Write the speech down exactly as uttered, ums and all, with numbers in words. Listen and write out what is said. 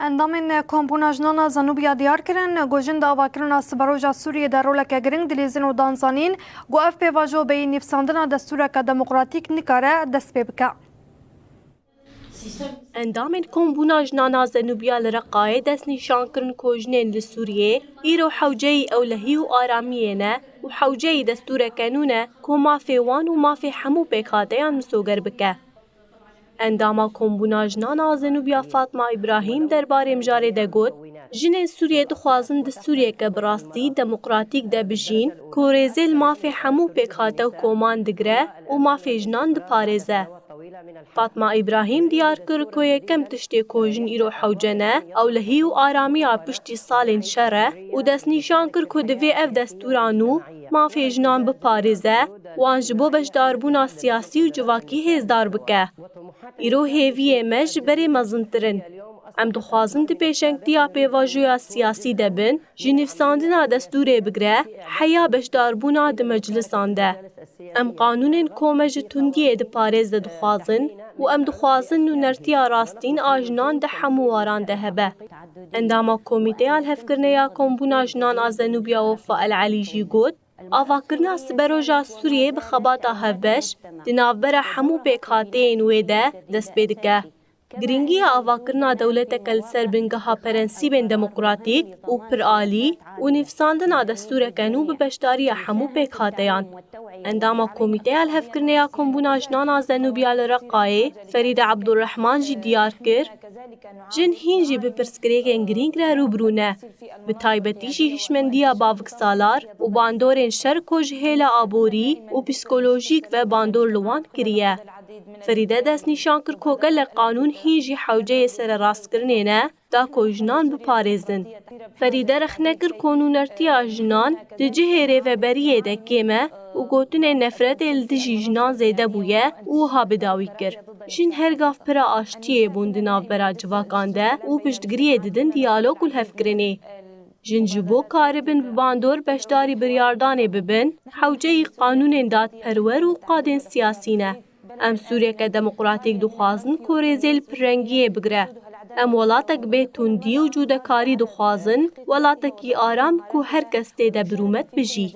Endamên Kombûna Jinan a Zenûbiya diyar kirin, ku jin di avakirina siberoja Sûriyê de roleke giring dilîzin û dan zanîn, ku ev pêvajo bêyî nivîsandina destûreke demokratîk nikare dest pê bike. Endamên Kombûna Jinan a Zenûbiya li Reqayê destnîşan kirin ku jinên li Sûriyê îro hewceyî ewlehî û aramiyê ne û hewceyî destûreke nû ne ku mafê wan û mafê hemû pêkhateyan misoger bike. Endama Kombûna Jinan a Zenûbiya Fatma Îbrahîm derbarê mijarê de got, jinên Sûriyê dixwazin di Sûriyeke bi rastî demokratîk de bijîn, ku rêzê li mafê hemû pêkhate û koman digire û mafê jinan diparêze. Fatma Îbrahîm diyar kir ku yekem tiştê ku jin îro hewce ne, ewlehî û aramiya piştî salên şer e û destnîşan kir ku divê ev destûra nû mafê jinan biparêze, wan ji bo beşdarbûna siyasî û civakî hêzdar bike. Îro hêviyê me ji berê mezintir in. Em dixwazin di pêşengtiya pêvajoya siyasî de bin, ji nivîsandina destûrê bigire heya beşdarbûna di meclisan de. Em qanûnên ku me ji tundiyê diparêze dixwazin û em dixwazin nûnertiya rastîn a jinan di hemû waran de hebe. Endama Komîteya Lihevkirinê ya Kombûna Jinan a Zenûbiya Wefa El Elî jî got, avakirina siberoja Sûriyê bi xebata hevbeş di navbera hemû pêkhateyên wê de dest pê dike. Girîngiya avakirina dewleteke li ser bingeha prensîbên demokratîk û piralî û nivîsandina destûreke nû bi beşdariya hemû pêkhateyan. Endama Komîteya Lihevkirinê ya Kombûna Jinan a Zenûbiya li Reqayê, Ferîde Ebdulrehman jî diyar kir, jin hîn jî bi pirsgirêkên girîng re rû bi rû ne. Bi taybetî jî hişmendiya baviksalar û bandorên şer ku ji hêla aborî û psîkolojîk ve bandor li wan kiriye. Ferîde destnîşan kir ku gelek qanûn hîn jî hewceyê sererastkirinê ne, da ku jinan biparêzin. Ferîde rexne kir ku nûnertiya jinan di cihê rêveberiyê de kêm e û gotinên nefretê li dijî jinan zêde bûye û wiha bi dawî kir, jin her gav pira aştiyê bûn di navbera civakan de û piştgiriyê didin diyalog û lihevkirinê. Jin ji bo karibin bi bandor beşdarî biryardanê bibin, hewceyî qanûnên dadperwer û qadên siyasî ne. Em Sûriyeke demokratîk dixwazin ku rêzê li pirrengiyê bigire. Em welatek bê tundî û cûdekarî dixwazin, welatekî aram ku her kes tê de bi rûmet bijî.